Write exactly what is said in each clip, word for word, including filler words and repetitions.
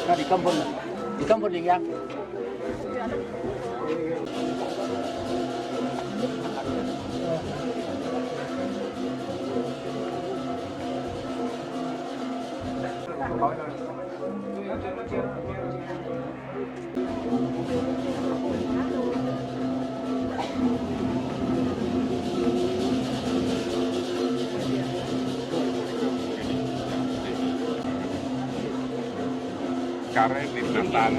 Nah, di kampung, di kampung Lingyang. Karet di penataan.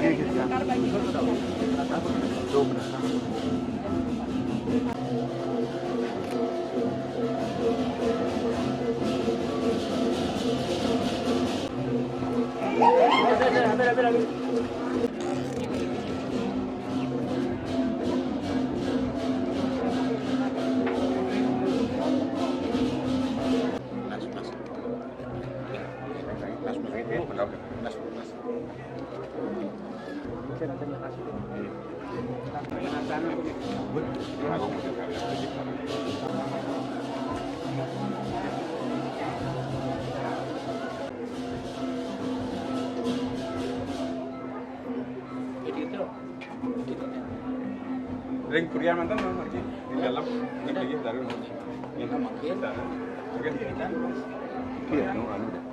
Ring kuliah mantan no, lagi di dalam, di kuliah dari no. Ini makin. Oke. Iya, no, anu deh.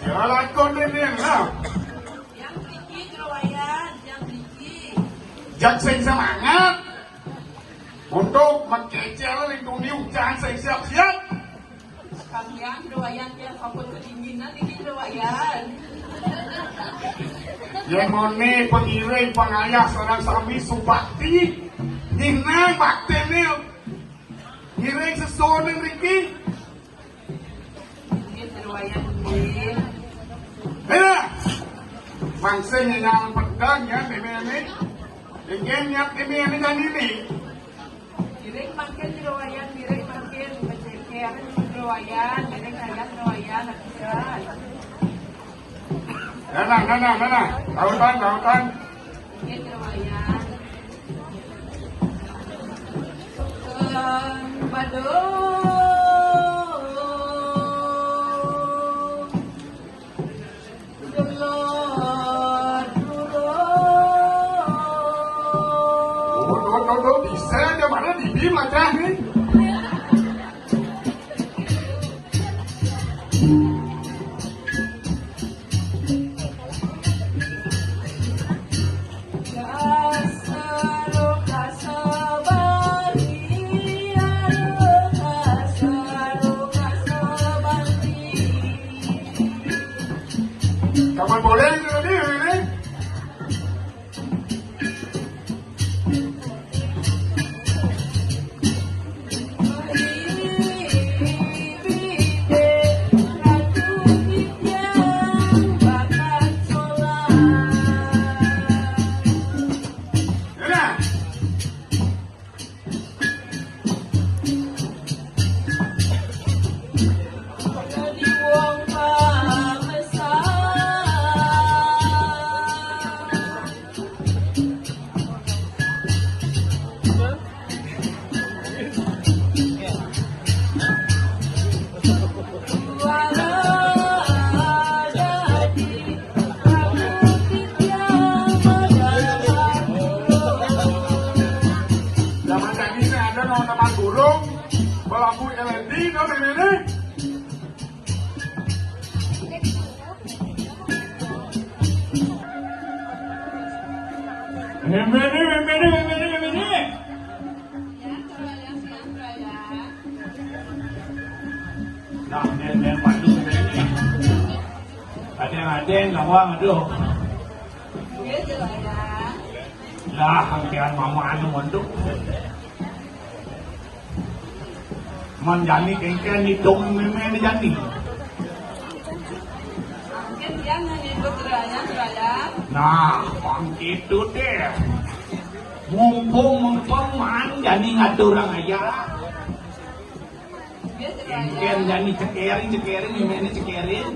Jalakon ini lah. Yang tinggi kerowayan, yang tinggi. Jak sing semangat. Untuk mengkecel lindungi ucapan sing siap-siap. Kamian kerowayan yang kapun kedinginan ini kerowayan. Yang mone pengiring pengayah sareng sami subakti. Nginang bakti ini. Ngiring sesuai riki. Nggih, Jero Wayan, nggih. Hei, mangse nyang pedang ya, meme ini. Ingin niat ini, ini dan ini. Miring makin Jero Wayan, miring makin. Beceker Jero Wayan, miring kayang Jero Wayan, bisa. Nana, nana, nana. Lautan, lautan. Nggih, Jero Wayan. Kembado. Delor durung. Oh, oh, oh, oh, bisa aja mana di bim aja nih. Kapan boleh ini tadi ini? Zaman tadi ini ada mau teman burung, belagu L N D, no, ini. Hemene, hemene, hemene, hemene. Nah, dia, dia, Pak, ini. Ada, ada yang ngawang, aduh. Lah, angkian mama anu mondok. Man jani kengken ni dong meme ni jani. Angkin dia nyanyi bergeraya, geraya. Nah, bang gitu deh. Mumpung mumpung man jani ngatur orang aja. Dia jadi Kén jani cekerin, cekerin, gimana cekerin?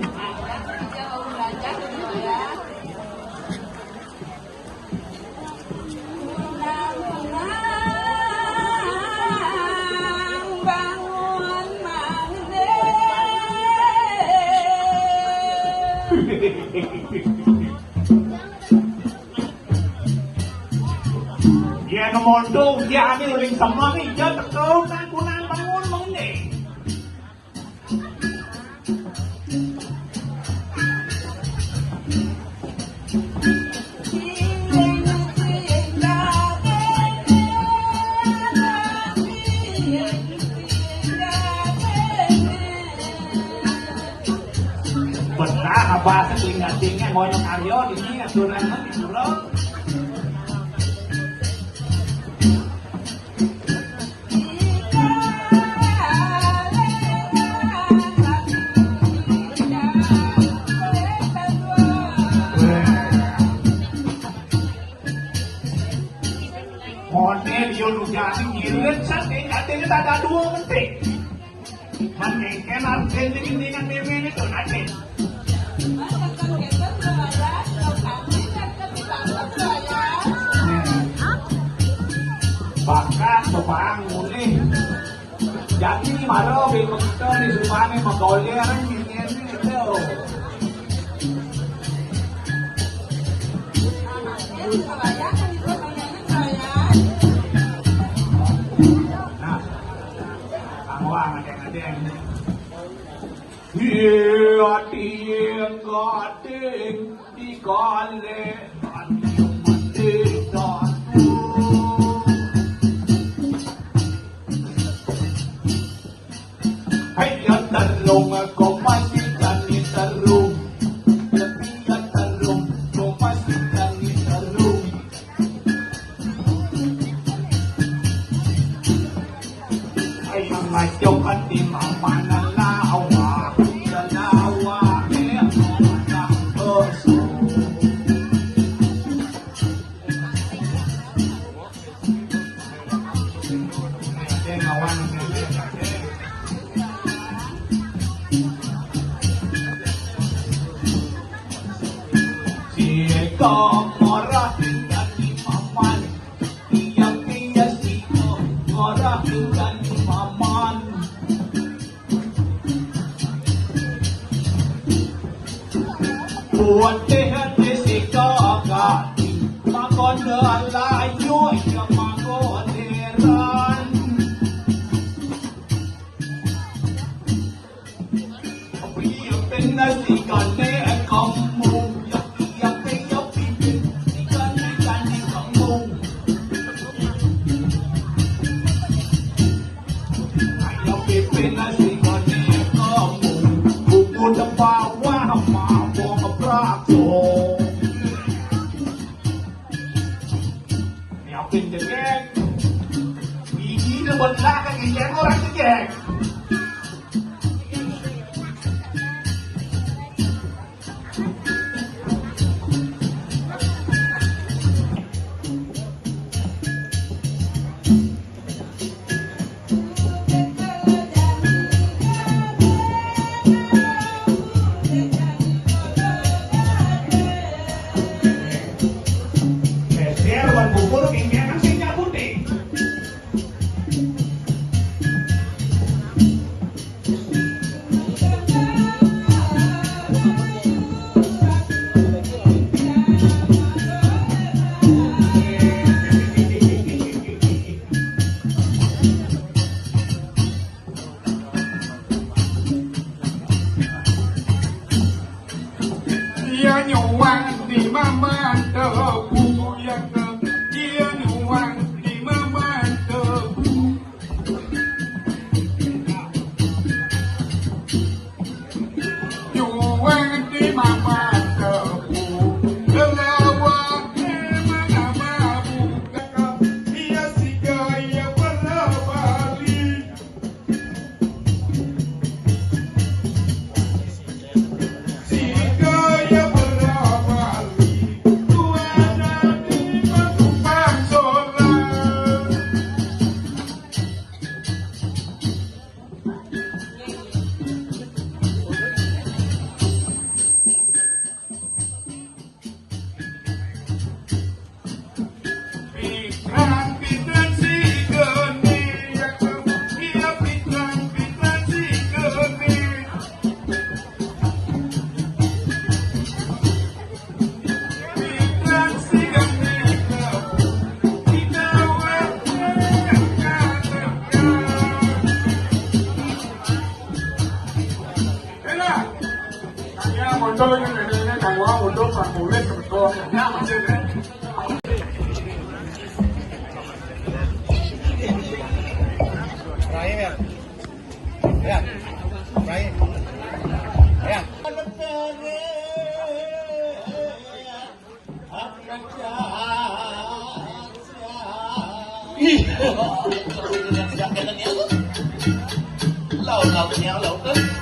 Yén mondok, ya, ini uling semua nih, ya, betul, nang kunang bangun, bangun nih. Betah bahasa telinga-telinga, ngono karyo, ini aturan, ini, bro. Model yo lu jadi ngirit sate katene tak ada dua mentik. Man kengken arten di gendingan meme ini tuh nanti. Bahkan bebang mulih. Jadi maro beli bekito di rumahnya mau goler ini ini itu. Nah, kamu ada ada. Iya, ting, kating, di kale, tadi mati datu. Hai, ya terung, kau masih jani terung. Tapi ya terung, kau masih jani terung. Ay, ang masyong at imamana lawa, lawa, eh, ang mga puso. Sika mora tinggal di maman. Iya, iya, sika mora tinggal di maman. Buat deh, deh, sika kati. Makan dah layu, iya, makan heran. Yapin jegek. Bini dia buat belakang, dia orang jegek. Geser, wan bubur, pinggiran sing nyabuti. Iya nyuwang di maman tebu, ya ke. Iya nyuwang di maman tebu. Nyuwang di maman tebu. Lelawa emang ama buka. Iya si gaya pernah balik. Ya, muncul ini, ini, ini, kamu mau untuk Pak Kulit, betul. Ya, masih, ya. Ibrahim ya? Ya. Ibrahim. Ya. Ih, laut, laut, laut, laut.